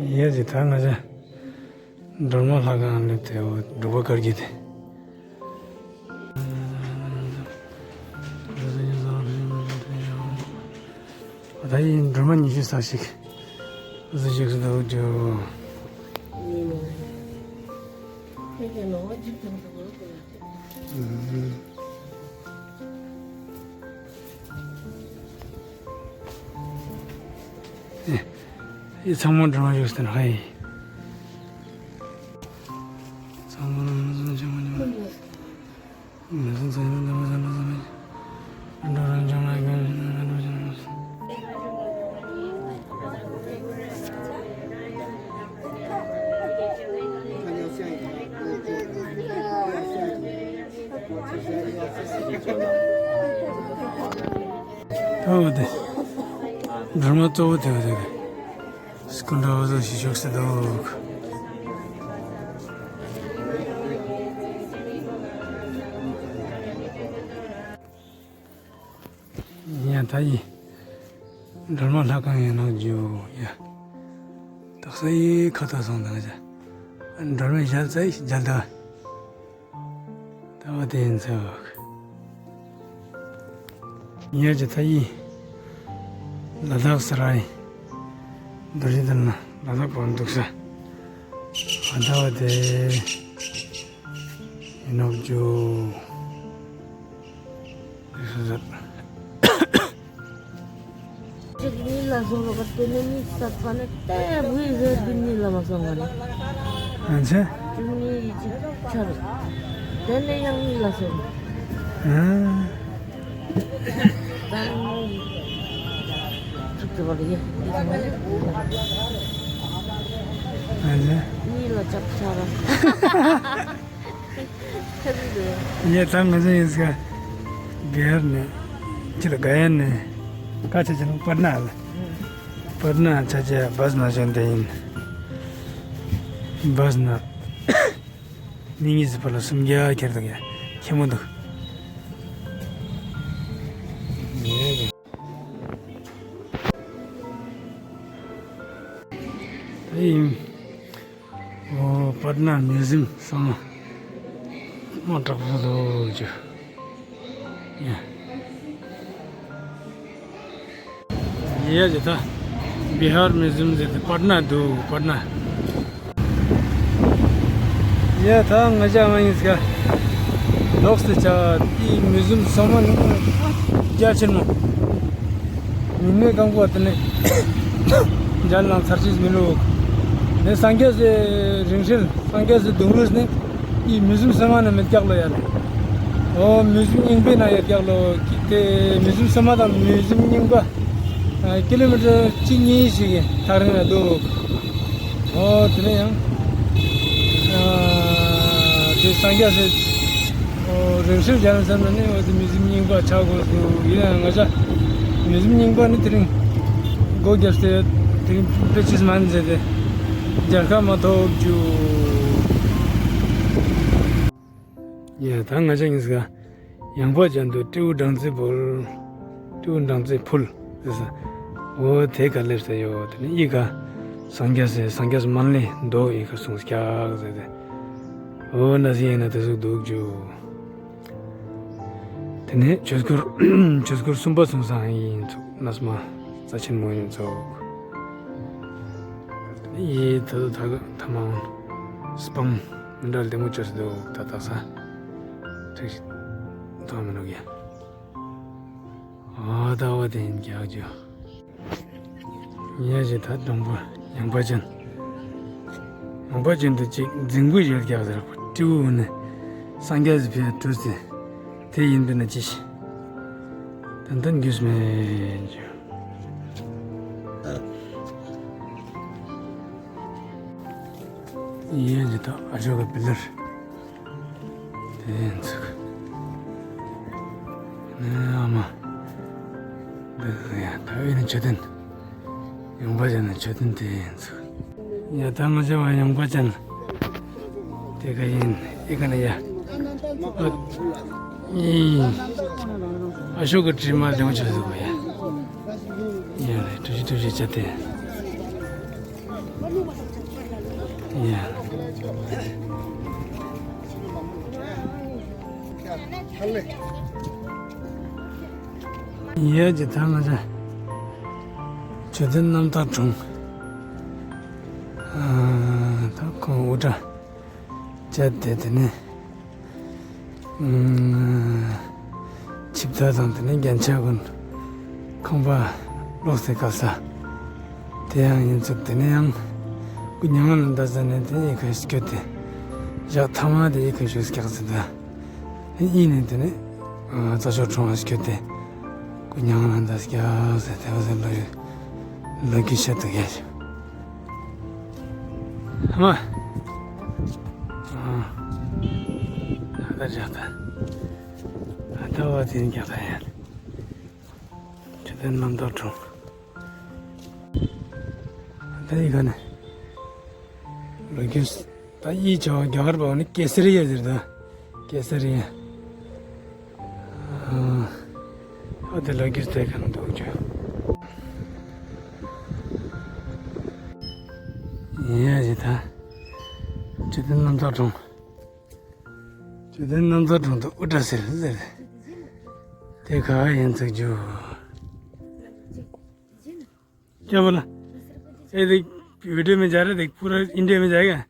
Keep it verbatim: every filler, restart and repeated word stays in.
ཡས་ཀྱི་ད་ང་ཚོ་སྒྲོལ་མ་ལྷ་ཁང་སླེབས་ཏེ། འོ་འབྲུག་པ་དཀར་གྱི་དེ། ད་ཡིན་སྒྲོལ་མ་ཉི་ཤུ་རྩ་གཅིག་གཟི་བརྗིད་སུ་འདུག་རྒྱུ། ཨེ། ཡི་ཚང་མ་འགྲོ་བ་བཞུགས་ཟིན་ཧའི། ཚང་མ་ལ་མི་བཟང་ཆེན་མོ་ཉི་མ། མི་བཟང་ཚང་མ་འདི་མ་བཟང་འགྲོ་བཟང་མེད། འགྲོ་རང་བྱུང་ལ་གང་ཞིག་ན་འགྲོ་བྱུང་མ་བཟང་། ཨོ་དེ། སྒྲོལ་མ་གཙོ་བོ་དེ་བ་དེ་གི་སྐུ་འདྲ་བ་བཟོ་ཞིག་ཤོག་སེ་འདུག། ཡ་ད་ཡིན། སྒྲོལ་མ་ལྷ་ཁང་ཡིན་ནོ་རྒྱུ་ཡ། དག་ས་ཡི་ཁ་ཐོག་སོང་དང་ཅ། སྒྲོལ་མའི་ཞལ་ཚ་ཡི་ཞལ་ད། ད་བ་དེ་ཡིན་ཚེ་བ། ཡ་ཅི་ད་ཡིན། ལ་དྭགས་སི་ར་ཡིན། རྡོ་རྗེ་གདན་ན་ལ་དྭགས་པོ་འདུག་ས། ཨ་ད་བ་དེ། ཡིན་ནོ་རྒྱུ། གཅིག་གཉིས་ལ་སོང་རོགས་པ་དེ་ནས་གཉིས་བསད་པ་ནས་ལྟས་བུའི་ཧེ་བི་གཉིས་ལ་མ་སོང་བ་ནས། ཨ་ཚེ། གཅིག་གཉིས་གཅིག་ཆར། དེ་ནས་ཡང་གཉིས་ལ་སོང་། ཨ། ཙམ་གཉིས་གཅིག་ཏུ་བར་ཡེ་འདི་སོང་། ཨ་ཚེ། གཉིས་ལ་ལྕགས་ཆར། ངས་ད་ང་ཚོ་ཡིན་ཟེར། བི་ཧར་ནས་ཁྱེད་ལ་ག་ཡན་ནས་ཀ་ཆ་ཆ་ན་པར་ན་ལ། པར་ན་ཆ་ཆ་བཱས་ན་ཅན་དེ་ཡིན། བཱས་ན་མི་གཉིས་ཟེར་པ་ལ་སུམ་བརྒྱ་ཁྱེར་འདུག་ཡ། ཁྱད་མོ་འདུག། ད་ཡིན། ཨོ། པད་ན་མིའུ་ཛིམ་ཚང་མ་དྲག་པོ་འདུག་ཅུ། ཡ། ཡ་ཅི་ད། བི་ཧར་མིའུ་ཛིམ་ཟེར་ཏེ་པད་ན་འདུག་པད་ན། ཡ་ད་ང་ཅག་མ་ཡིན་ཟེར་ག། ལོགས་ཏེ་ཆ་དེའི་མིའུ་ཛིམ་ཚང་མ་ནི་རྒྱ་ཆེན་མོ། ཉིན་མོའི་སྐམ་པོ་དེ་ནས་མཇལ་ལང་ཚར་ཅིག་མི་འགྲོ། ནས་སངས་རྒྱས་སི་རིང་བསྲེལ་སངས་རྒྱས་སི་གདུང་རུས་ནས་ཡི་མིའུ་ཛིམ་སེ་མ་ན་མེད་ཀྱག་ལོ་ཡ་ལ། ཨོ་མིའུ་ཛིམ་རྙིང་པའི་ན་ཡོད་ཀྱག་ལོ། དེ་མིའུ་ཛིམ་སེ་མ་དང་མིའུ་ཛིམ་རྙིང་པ་ཀི་ལོ་མི་ཊར་གཅིག་གཉིས་ཤིག་གི་ཐག་རིང་ལ་འདུག། ཨོ་དེ་ནས་ཡང་། ཨ་དེ་སངས་རྒྱས་སི་ཨོ་རིང་བསྲེལ་རྒྱ་ལ་མཚན་ན་ནི་འོ་དེ་མིའུ་ཛིམ་རྙིང་པ་ཆགས་དགོས་འདུག། ཡིན་ནའང་ང་ཅག་མིའུ་ཛིམ་རྙིང་པ་ནི་དེ་རིང་སྒོ་བརྒྱབ་སྟེ་དེ་རིང་དཔེ་ཅིག་མ་མཛད་དེ་རྒྱལ་ཁ་མ་ཐོབ་རྒྱུ། ཡ་ད་ང་ཅག་ཡིན་ཟེར་ག། ཡངས་པ་ཅན་དུ་སྤྲེའུ་སྦྲང་རྩི་འབུལ། སྤྲེའུ་སྦྲང་རྩི་ཕུལ་ཟེར་ས། འོ་དེ་ག་སླེབས་ས་ཡོད། དེ་ནི་ཡི་ག། སངས་རྒྱས་སི་སངས་རྒྱས་སི་མན་ལེ་མདོ་ཡི་ག་གསུངས་ཀྱག་ཟེར་ཏེ། འོ་ན་ཟི་ཡིན་ན་དེ་ཟུག་འདུག་རྒྱུ། དེ་ནས་ཆོས་སྐོར་ཆོས་སྐོར་གསུམ་པ་གསུངས་ས་ཡིན་ཚུགས་ན་སྨ་རྩ་ཆེན་མོ་ཡིན་ཚུགས། ཡི་ད་ད་ད་མང་སྤང་མི་འདྲ་ལྡེ་མོ་ཅོས་འདུག་ད་ད་ས་ཐུགས་ཐང་མི་འདུག་ཡ། ཨ་ད་བ་དེ་ཡིན་རྒྱག་རྒྱུ། ཡ་ཞེ་ད་སྡོང་པོ་ཡངས་པ་ཅན། ཡངས་པ་ཅན་དུ་ཅིག་རྫིང་བུ་ཡོད་རྒྱག་ཟེར་སྤྲེའུ་ནི་སངས་རྒྱས་སི་ཕིའ་གྲུས་ཏེ་དེ་ཡིན་པས་ན་ཅི་ཞིག་ཏན་ཏན་རྒྱུས་མེད་རྒྱུ། ཡིན་ཡང་ཇི་ལྟར་ཨ་ཞོག་གི་བི་ལར་དེ་ཡིན་ཚུགས། ནས་ཨ་མ་འདི་ཡང་ད་ཨེ་ནི་མཆོད་རྟེན། ཡངས་པ་ཅན་ནི་མཆོད་རྟེན་དེ་ཡིན་ཚུགས། ཡ་ད་ང་ཅག་བ་ཡངས་པ་ཅན་དེ་ག་ཡིན་ཨེ་ག་ནི་ཡ། ཨ་ཨ་ཞོག་གི་དྲི་མ་ལེའུ་ཆ་ཟིག་གོ་ཡ། ཡ་རེད་གྲུ་བཞི་གྲུ་བཞི་བྱ་དེ། ཡ། ཡ་ཇི་ཐང་ང་ཅག་མཆོད་རྟེན་རྣམ་དག་གྲོང་། ཨ། ད་ཁོང་དབུ་སྐྲ་བཅད་དེ་དེ་ནས། ཨུམ། ཆིབས་རྟ་དང་དེ་ནས་རྒྱན་ཆ་གོན། ཁང་པ་ལོག་སའི་ག་ས། དེ་ཡང་ཡིན་ཚུལ་དེ་ནས་ཡང་སྐུ་མྱ་ངན་ལས་འདས་ཟེར་ནས་དེ་ཡི་གེ་སྐྱོད་དེ། ཞག་ཐ་མ་དེ་ཡི་གེ་ཞུགས་སྐྱག་ཟེར་ད། དེ་ཡིན་ནས་དེ་ནས་རྩྭ་མཆོག་གྲོང་ལ་སྐྱོད་དེ། སྐུ་མྱ་ངན་ལས་འདས་སྐྱག་ཟེར་དེ་བ་ཟེར་ལོ་ཡོད། ལོ་རྒྱུས་བཤད་འདུག་ཡ། ཨ་མ། ཨ། ཨ་ད་ཇག་ད། ཨ་ད་བ་དེ་ནི་རྒྱག་ད་ཡ། མཆོད་རྟེན་རྣམ་དག་གྲོང་། ཨ་ད་ཡི་ག་ནས། ལོ་རྒྱུས། ད་ཡི་ཆ་བ་རྒྱ་གར་པ་ནི་ཀེ་སར་ཡ་ཟེར་ད། ཀེ་སར་ཡ། ཨ། ཨ་དེ་ལོ་རྒྱུས་དེ་གང་འདུག་ཅོ། ཡིན་ཡ་ཞེ་ད། མཆོད་རྟེན་རྣམ་དག་གྲོང་། མཆོད་རྟེན་རྣམ་དག་གྲོང་དུ་དབུ་སྐྲ་སེར་ཟེར། དེ་ག་ཡིན་ཚུགས་རྒྱུ། क्या बोला? ये देख, वीडियो में जा रहा है, देख, पूरा इंडिया में जाएगा।